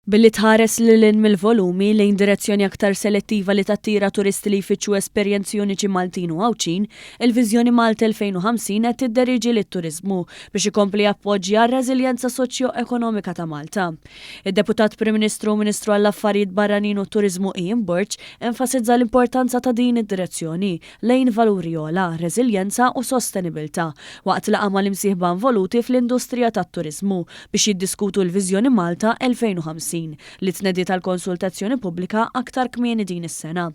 Billi tħares lil hinn mill-volumi, lejn direzzjoni aktar selettiva li tattira turisti li jfittxu esperjenzi uniċi Maltin u Għawdxin, il-Viżjoni Malta 2050 qed tidderiġi lit-turiżmu biex ikompli jappoġġja r-reżiljenza soċjo-ekonomika ta' Malta. Id-Deputat Prim Ministru u Ministru għall-Affarijiet Barranin u t-Turiżmu Ian Borg enfasizza l-importanza ta' din id-direzzjoni lejn valuri ogħla, reżiljenza u sostenibilità waqt laqgħa mal-imsieħba involuti fl-industrija tat-turiżmu biex jiddiskutu l-Viżjoni Malta 2050 li tnediet għall-konsultazzjoni pubblika aktar kmieni din is-sena.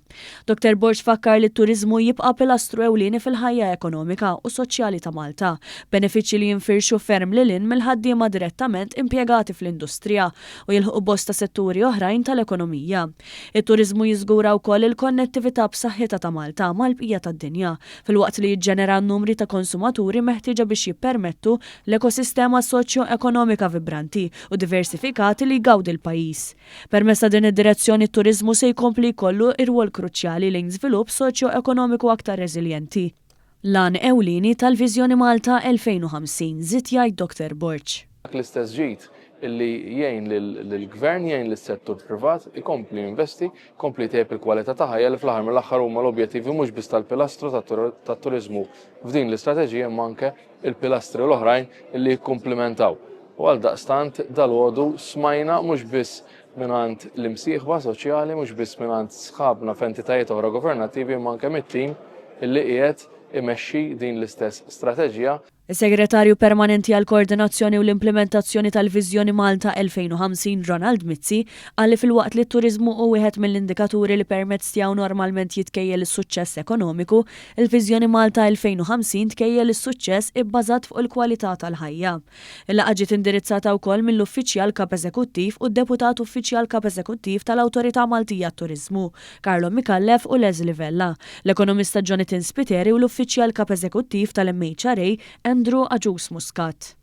Dottor Borg fakkar li t-turiżmu jibqa' pilastru ewlieni fil-ħajja ekonomika u soċjali ta' Malta, b'benefiċċji li jinfirxu ferm lil hinn mill-ħaddiema direttament impjegati fl-industrija u jilħqu bosta setturi oħrajn tal-ekonomija. It-turiżmu jiżgura wkoll il-konnettività b'saħħitha ta' Malta mal-bqija tad-dinja, filwaqt li jiġġenera n-numri ta' konsumaturi meħtieġa biex jippermettu l-ekosistema soċjo-ekonomika vibranti u diversifikati li jgawdi l-pajjiż. Permezz ta' din id-direzzjoni t-turiżmu se jkompli jkollu rwol kruċjali lejn żvilupp soċjo-ekonomiku aktar reżiljenti, l-għan ewlieni tal-Viżjoni Malta 2050, żied jgħid Dottor Borg. Dak l-istess ġid illi jgħin lill-Gvern, jgħin lis-settur privat ikompli jinvesti, jkompli jtejjeb il-kwalità ta' ħajja li fl-aħħar mill-aħħar huma l-objettivi mhux biss tal-pilastru tat-turiżmu f'din l-istrateġija imma anke il-pilastri l-oħrajn illi jikkumplimentaw. U għaldaqstant dalgħodu smajna mhux biss mingħand l-imsieħba soċjali, mhux biss mingħand sħabna f'entitajiet oħra governattivi imma anke mit-tim illi qiegħed imexxi din l-istess strateġija. Is-Segretarju Permanenti għall-Koordinazzjoni u l-Implimentazzjoni tal-Viżjoni Malta 2050 Ronald Mizzi qal li filwaqt li t-turiżmu hu wieħed mill-indikaturi li permezz tiegħu normalment jitkejjel is-suċċess ekonomiku, il-Viżjoni Malta 2050 tkejjel is-suċċess ibbażat fuq il-kwalità tal-ħajja. Il-laqgħa ġiet indirizzata wkoll mill-Uffiċjal Kap Eżekuttiv u d-Deputat Uffiċjal Kap Eżekuttiv tal-Awtorità Maltija għat-Turiżmu, Carlo Micallef u Leslie Vella, l-ekonomista Jonathan Spiteri u l-Uffiċjal Kap Eżekuttiv tal-MHRA Andrew Agius Muscat.